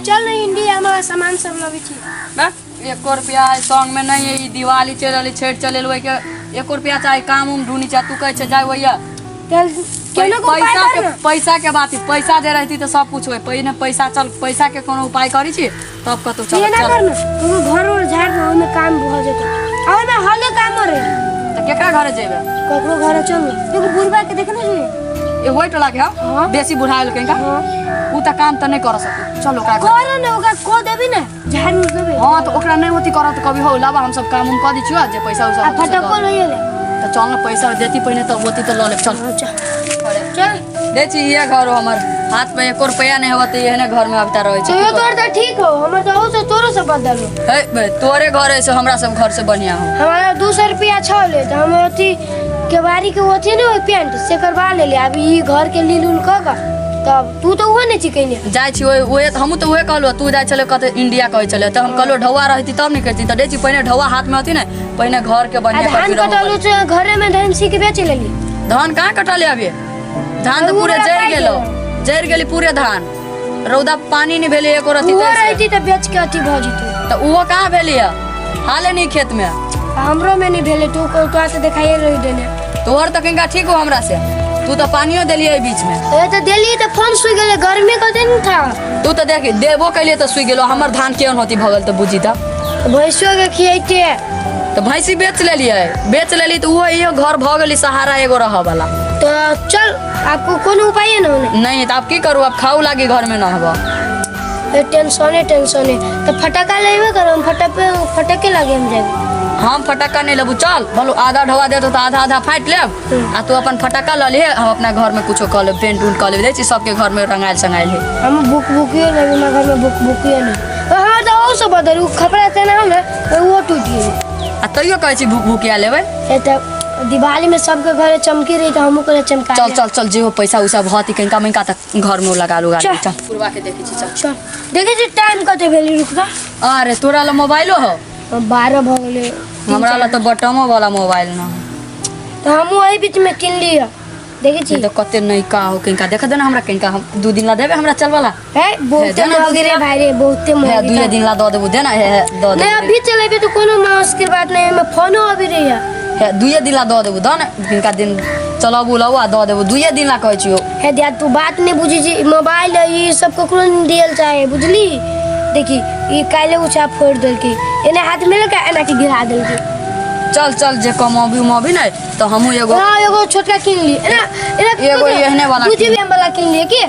चल ने इंडिया में सामान सब लबै छी। बा, एको रुपया आइ संग में नहीं है। ई दिवाली चलि रहल, छठि चलि रहल, ओहिके एको रुपया चाही। काम उम ढूंढी चाहे तू कहै छै जाय ओहिया। चल, केनो को उपाय पैसा कर के ना। पैसा के बात है, पैसा जे रहती तऽ सब कुछ होय। पहिने पैसा, चल पैसा के कोनो उपाय करी छी तब कतौ चल। ये ना चल कर ना, तू घर उर झाड़ ना, ओहिमे काम भऽ जेतौ आ ओहिमे हले काम रे। तऽ केकरा घरे जेबै? ककरो घर चल ना, एगो बुढ़बा के देखने छी। ए होय टोला के हम हाँ। बेसी बुढ़ायल कहीं हाँ। उ तऽ काम तऽ नहि कर सकू, चल ओकरा घर। कर ना, ओकरा कह देबी ना, झाड़ उड़ देबे। हाँ, तऽ ओकरा नहि होती करत तऽ कभी हो लाबा, हम सब काम उम कऽ दै छियौ, जे पैसा उसा आ होतौ से दऽ फटको देब। लइए ले। तऽ चल ने, पैसा देती पहिने तऽ होती तऽ लऽ लेब, चल। हाँ, चल चल। दै छी इहे घर हो हमर, हाथ में एको रुपया नहि होत, एहने घर में अबता रहै छै। तैयो तोर तऽ ठीक हो, हमर तऽ से तोरो से बदल हो। हे बे, तोरे घर है से हमरा सब घर से बढ़िया हो। हमारा 200 रुपया छले तऽ हम अथी केवाड़ी के अथी नहीं हो पेंट से करवा लेली। अभी ई घर के लील उल कऽ कऽ तब तू तऽ ओहो नहीं चिकैने। जाइ छी ओहे ओहे, हमहूँ तऽ उहे कहलहुँ। तू जाइ छलै कतऽ, इंडिया कहै छलै, तऽ हम कहलहुँ ढौआ रहती तब ने करती। तऽ दै छी पहिने ढौआ हाथ में हती ने, पहिने घर के आ बढ़िया धान करती रहू। कटलू से घरे में धान सी के बेच लेली। धान कहाँ कटल अभी? धान तऽ उ पूरे वाला जरि पाइ गेलो, गेलो। जरि गेली पूरे धान, रौदा पानी नहि भेलै एको रत्ती। ओहो तैसे। रहती तऽ बेच के अथी भऽ जेतौ। तऽ ओहो कहाँ भेली है, हाले नहीं खेत में। आ हमरो में नहीं भेलै, तू तोरा तऽ देखाइए रही देने। तोहर तऽ कनिका ठीक हो हमरा से, तू तऽ पानियो देलियै एहि बीच में। ए तऽ देली तऽ फोन सुइ गेलै, गर्मी कते ने था। तू तऽ देख देबो कैलियै तऽ सुइ गेलो, हमर धान केहन होती भऽ गेल तऽ बुझी तऽ। भैंसो के खियैते। तऽ भैंसी बेच लेलियै, बेच लेली तऽ ओहो इहो घर भऽ गेली सहारा एगो रहऽ वाला। तऽ चल, आपको कोनो उपाय न होने? नहीं तऽ आब की करू, आब खाऊ लागी घर में न हबऽ। ए, टेंशने टेंशने। तऽ फटका लेबे करम, फटके फटके लागे हम जाएब। हम फटक्का नहीं लेबू। चल बोलू, आधा ढोआ दे तो आधा आधा फाटि लेब आ तू अपन फटक्का लऽ लिहे, हम अपना घर में कुछो कऽ लेब, पेंट उंट कऽ लेब। दै छी सबके घर में रंगायल संगायल है। हम बुक बुकियो लेबै, हमरा घर में बुक बुकियो नहीं। हमर तऽ ओहो से बदल उ खपड़ा तेना हम ने ओहो टूटि गेल। आ तैयो कहै छी भूख भूकिया लेबै। ए तऽ दिवाली में सबके घरे चमकी रही तऽ हमहूँ कहले चमका। चल चल चल, जे हो पैसा उसा भती कनिका मनिका तऽ घर में लगा लुगा चल। चल, पुरवा के देखै छी, चल। चल, देखै छी टाइम कते भेलै, रुक तऽ। अरे तोरा लग मोबाइलो हो? 12 भऽ गेलै। हमरा लग तऽ बटमो वाला मोबाइल न हो। तऽ हमहूँ एहि बीच में किन लिअ, देखै छी। तऽ कते नयका हो, कनिका देख दे ना हमरा कनिका, हम 2 दिन ला देबे हमरा चल वाला। है बहुते देना महग रे भाई रे, बहुते हे महग। दुए दिन ला दऽ देबू, दे ना, हे हे दऽ नहीं देबू। अभी चलेबे तो कोनो मुश्किल बात नहीं, एहिमे फोनो अभी रही है। हे दुए दिन ला दऽ देबू, दऽ ने, कनिका दिन चलाबू लाबू आ दऽ देबू, दुए दिन ला कहै छियौ। हे दिया, तू बात नहीं बुझी छी, मोबाइल है ई सब ककरो नहीं दियल चाहे, बुझली? देखी ई काल्हि उछा फोड़ देलकी, एने हाथ में लेके एना के गिरा देलकी। चल चल, जे कमाबी उमाबी नहि तऽ हमहूँ एगो हाँ, एगो छोटका किन ली, एना एना। एगो एहने वाला दू किन। जीबी वाला किन लिए की?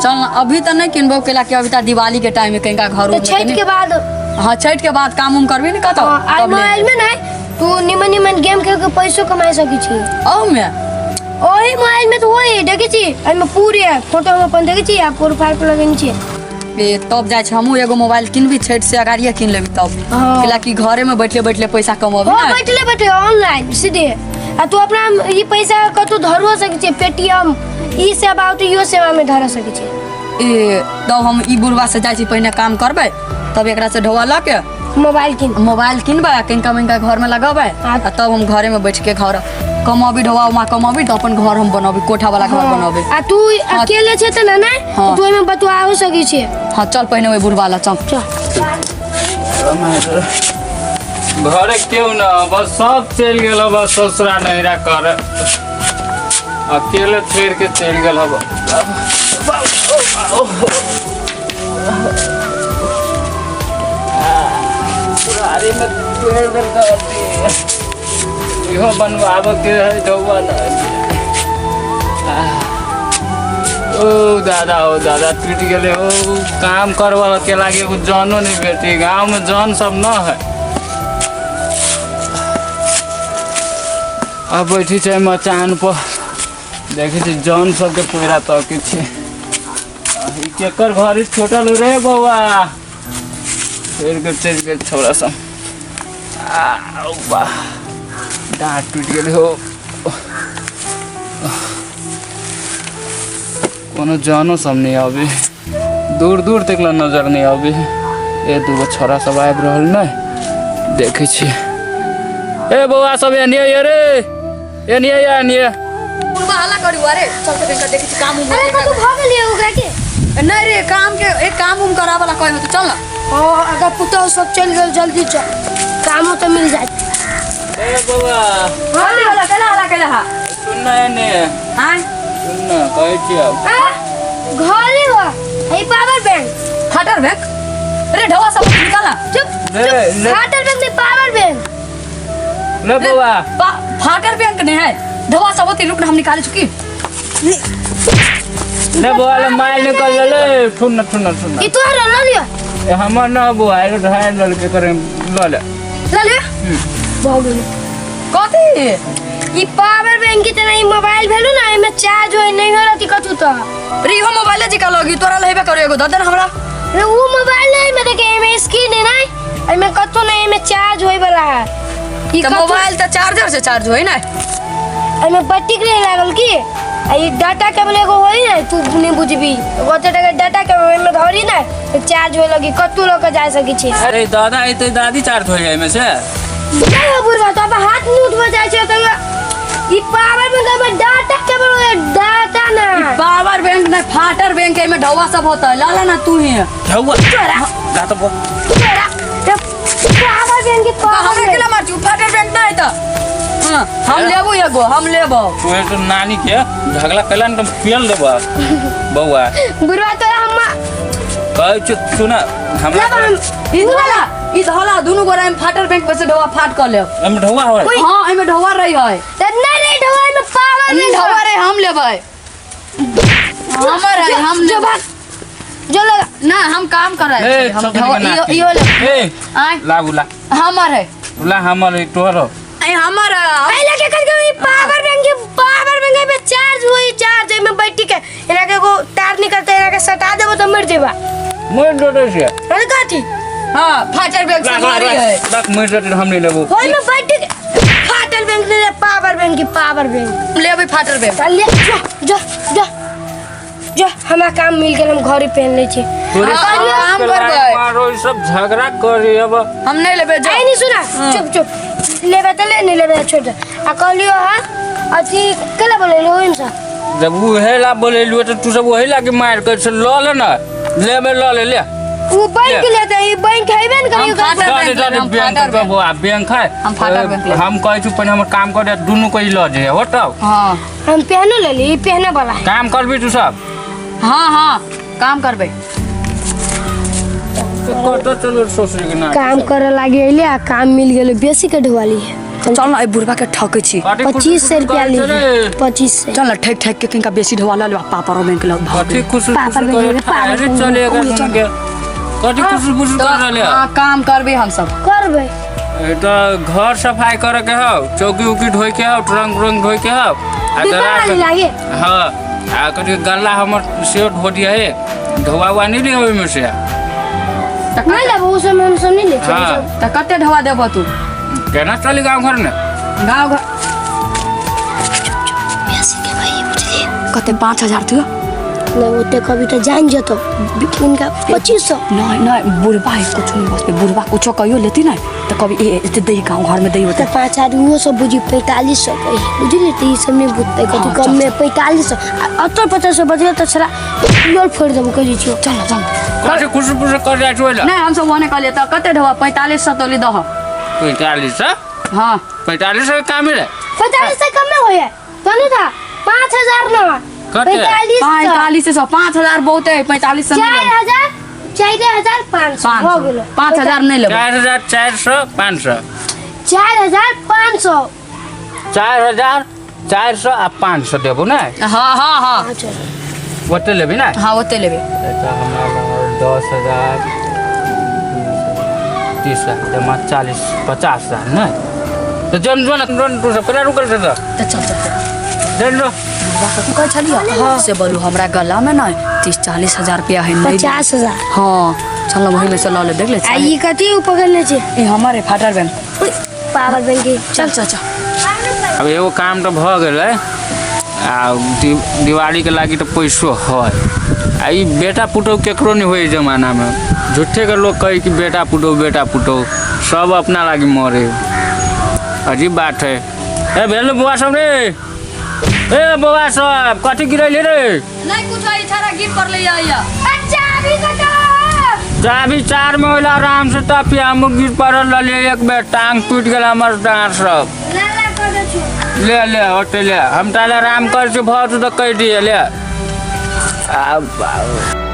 चल ना, अभी तऽ नहि किनबौ, कैला कि अभी तऽ दिवाली के टाइम में कनिका घर तो उर में छठ कनि- के बाद। हाँ, छठ के बाद काम उम करबी ने कतौ। हाँ, आ तब ले। मोबाइल में नहीं तू निमन निमन गेम खेल के पैसो कमाई सकी छी। अहू में? ओही मोबाइल में तो वही देखै छी, एहिमे पूरे फोटो हम अपन देखै छी आ प्रोफाइल पर लगेने छी। ए तब जाइ छी हमहूँ एगो मोबाइल किनबी, छठि से अगाड़िए किन लेबी तब। हाँ। कैला कि घरे में बैठले बैठले पैसा कमबी। हो ने बैठले बैठले ऑनलाइन सीधे, आ तू अपना ई पैसा कतौ धरो सकै छी, पेटीएम ई सेवा औते, इहो सेवा में धरा सकै छी। ए तब हम ई बुढ़वा से जाइ छी, पहिने काम करबै तब एकरा से ढोआ लऽ के मोबाइल किन। मोबाइल किनबै आ कनिका मनिका घर में लगेबै। हाँ। आ तब हम घरे में बैठ के घर कमाबी, ढोआ उमा कमाबी तऽ अपन घर हम बनबी, कोठा वाला घर बनबी। आ तू अकेले छै तऽ ना? हाँ। तू ओहिमे बतुआहो सकै छी। हाँ, चल पहिने ओहि बुढ़वा लग चल। चल। घरे केहू न, बस सब चलि गेल बस ससुरा नैहरा कर, अकेले छोड़ के चलि गेल हब। में पेड़ वेड़ के अथी, इहो बनवाबऽ के है ढौआ न। ओ दादा, ओ दादा, टूटि गेलै। ओ काम करबऽ के लागे एगो जनो नहीं भेटी, गाँव में जन सब न है। अब बैठी छै मचान पर, देखै छी जन सबके पैरा तकै छै। ई केकर घर छोटल रे बौआ? फेर के चलि गेल छौड़ा सब। आ वाह, डाँट टूटि गेल हो। कोनो जानो सब नहीं आबे, दूर दूर तक ला नजर नहीं आबे। ए दूगो छोरा सब आबि रहल नहीं, देखै छी। ए बौआ सब, एनिए ये रे, एनिए ये, एनिए। बुढ़वा हल्ला करू, अरे चल तऽ कनिका देखै छी काम उम। अरे कतौ भऽ गेलियै ओकरा के? नहीं रे काम के एक काम उम करा वाला कहे तो चल ना। हाँ अगर पुतहु सब चल गेल जल्दी चल, कामो तो मिल जाए। ए बौआ। जल्दी होला केला होला केला हा। सुन ना एने। हां। सुन ना कहै छियौ। घरे बा है पावर बैंक। फाटर बैंक रे ढवा सब निकाल ना। चुप ले, चुप। ले। फाटर बैंक नहीं पावर बैंक। ले बौआ। फाटर बैंक नहीं है ढवा सब होती, रुक ना हम निकाले चुकी। ले बौआ ले माल निकल ले। सुन ना सुन ना सुन ना। ई तोहर ल लियो। ए हमर ना बौआ एगो ढाई लड़के करे ल ले। ल लियो। भऽ गेलै। कथी? ई पावर बैंक की तरह ई मोबाइल भेलू ना, एमे चार्ज होय नहीं हो रहती कथू तो। रे इहो मोबाइल जी का लगी तोरा लेबे करो एगो दे दे ना हमरा। रे ऊ मोबाइल नहीं में देखे एमे स्क्रीन है नहीं, एमे कथू नहीं, एमे चार्ज होय वाला है। ई त कथू- मोबाइल त चार्जर से चार्ज होई ना। एमे बत्ती नहीं लागल की आ ई डाटा केबल एगो होई ना, तू नहीं बुझबी ओते टका डाटा केबल एमे धरी ना तो चार्ज होय लगी, कतू लऽ के जा सकै छी। अरे दादा एते दादी चार्ज हो जाय एमे से। नहीं हो बुढ़वा तो अब हाथ नहीं उठबो जाइ छै तो ई पावर बैंक में डाटा केबल होय डाटा ना। पावर बैंक नहीं फाटर बैंक एमे ढवा सब होता है, लाला ना तू ही है। ढवा तोरा ला तो बो। तोरा ते पावर बैंक की पावर हमरा बैंक। केला मार छु फाटर बैंक ना है त। हां हम लेबो एगो हम लेबो। तू तो नानी के झगड़ा कैला न तो पियल देबा बौआ। बुढ़वा तोरा हम कहै छी सुन हमरा लेबो हम। ई धोला ई धोला दुनु गोरा एमे फाटर बैंक पे से ढवा फाट कर लेब। एमे ढवा होय। हां एमे ढवा रही है। त नहीं रे ढवा एमे पावर बैंक ढवा रे हम लेबै। हमर है हम जो लेबै। भाग जो लगा ना हम काम कर रहे ए, हैं हम छोकरी ढवा के इयो नाती। इयो ले। ए आय ला उला हमर है। उला हमर है तोहर हो। ए हमर है। पहले के करके ई पावर बैंक के पावर बैंक में चार्ज होई चार्ज एमे बैठी के एना के एगो तार निकलते एना के सटा देबो तो मर जेबा। मर डरे से। अरे कथी? हां फाटर बैंक से रख, मारी रख, है। रख, मर डरे हम नहीं लेबो। होई में बैठी के फाटल बैंक ले पावर बैंक की पावर बैंक। लेबै फाटर बैंक। चल ले जा जा जा जा हमरा काम मिल गेल हम घरे पहन ले छी। तोरे हाँ, सब काम के करबै। लाइन मारो, ई सब झगड़ा करी अब। हम नहीं लेबै जा। आई नहीं सुना चुप चुप लेबे त ले नहीं लेबे त छोड़ दे। आ कहलियो हां अथी केला बोलेलो इनसा। जब उहे ला बोलेलु त तू सब वही ला के मार कर से ल ले ना लेबे ल ले ले। उ बैंक लेते ई बैंक हेबे न करियो। हम फाटर दे बैंक दे लेबै, हम बैंक फाटर के बैंक। बौआ बैंक है। हम फाटर बैंक लेबै। हम कहै छु पहिने हमर काम कर दे दुनू को ल जे हो तब। हां हम पहनो लेली ई पहने वाला है। काम करबी तू सब? हां हां काम करबै। कत चलो सोचरी के ना काम करे लागे अइले आ काम मिल गेल बेसी के ढुआली है। चल ना ए बुढ़वा के ठकै छी। कथी खुश- 2500 रुपया करै ली छै रे? 2500। चल ना ठक ठक के किनका बेसी ढवा ला लेबा पापरो बैंक लग भाग। कथी खुश पापड़ खुश बैंक करे लेबै, पापड़ अरे बैंक चले लेबै। एकर सुन के कथी खुश खुश कर रहले हां काम करबै हम सब। करबै। ए त घर सफाई करे के हौ, चौकी उकी धोइ के हौ, ट्रंक उरंक धोइ के हौ। आ दीपावली जरा लागे। हां आ कथी गल्ला हमर सेहो धो दिया है धोआ उआ नहीं ले ओहिमे से। नहीं लेबो उ सब हम सब नहीं ले छी। हाँ। त कते ढवा देबो तू? केना चली गाँव घर ने? गाँव घर बेसी के भाई बुझली। कते 5000 दियो? नहीं ओते कभी तो जान जतो उनका 2500। नहीं नहीं बुढ़वा है कुछ नहीं बस बुढ़वा कुछो कहियो लेती नहीं तो कभी ए एते दही गाँव घर में दही होते। तो 5 आदमी वो सब बुझी 4500 कही बुझली त ई सब नहीं बुझते कथी हाँ, कम चल, में 4500 आ अतर 50 बचल त छरा लोल फोड़ देबो कहि छियो। चल ना, चल कथी खुश खुश कर जाइ छौ ओहिला? नहीं हम सब वने कहलिए त कते ढवा 4500 तोली दह। 4500? हां 4500 के काम है। 45 से कम में होए तनु था 5000 ना कते? 4500 4500 5000 बहुत है 4500 नहीं लेबै। 4000 4500 हो गेलो। 5000 नहीं लेबै। 4400 500। 4500। 4400 आ 500 देबो ने? हां हां हां 5000 ओते लेबी ने? हां ओते लेबै। तऽ हमरा 10000 30,000 जमा 40 50,000 ने तऽ जन जन जन तू सब केना रुकल छै तऽ? त चल चल चल। जन जो। तू कहै छलियै से बोलू हमरा गला में ना 30-40 हजार रुपया है नहीं। 50000। हाँ चल वही में से लऽ ले देख ले। आ ई कथी उ पकड़ने छै? ई हमर है फाटर बैंक। पावर बैंक के। चल चल चल। अब एगो काम तऽ भऽ गेलै आ दिवाली के लागी तऽ पैसो है। आ ई बेटा पुतोहु केकरो नहीं होय जमाना में। झूठे के लोग कहे कि बेटा पुतोहु बेटा पुतोहु सब अपना लागी मरे। अजीब बात है। ए भेल बौआ सब रे। ए बौआ सब कथी गिरैले रे? नहीं कुछ है, इशारा गिर पड़ले या। चाबी कटो। चाबी चार में होला आराम से तपिया, हम गिर पड़ल रहलियै एक बेर, टांग टूट गेल हमर डाँर सब। ला ला कर दे छु। ले ले होते ले, हम ताले आराम कर छी भऽ तऽ कहि दिए ले। आ बाबू।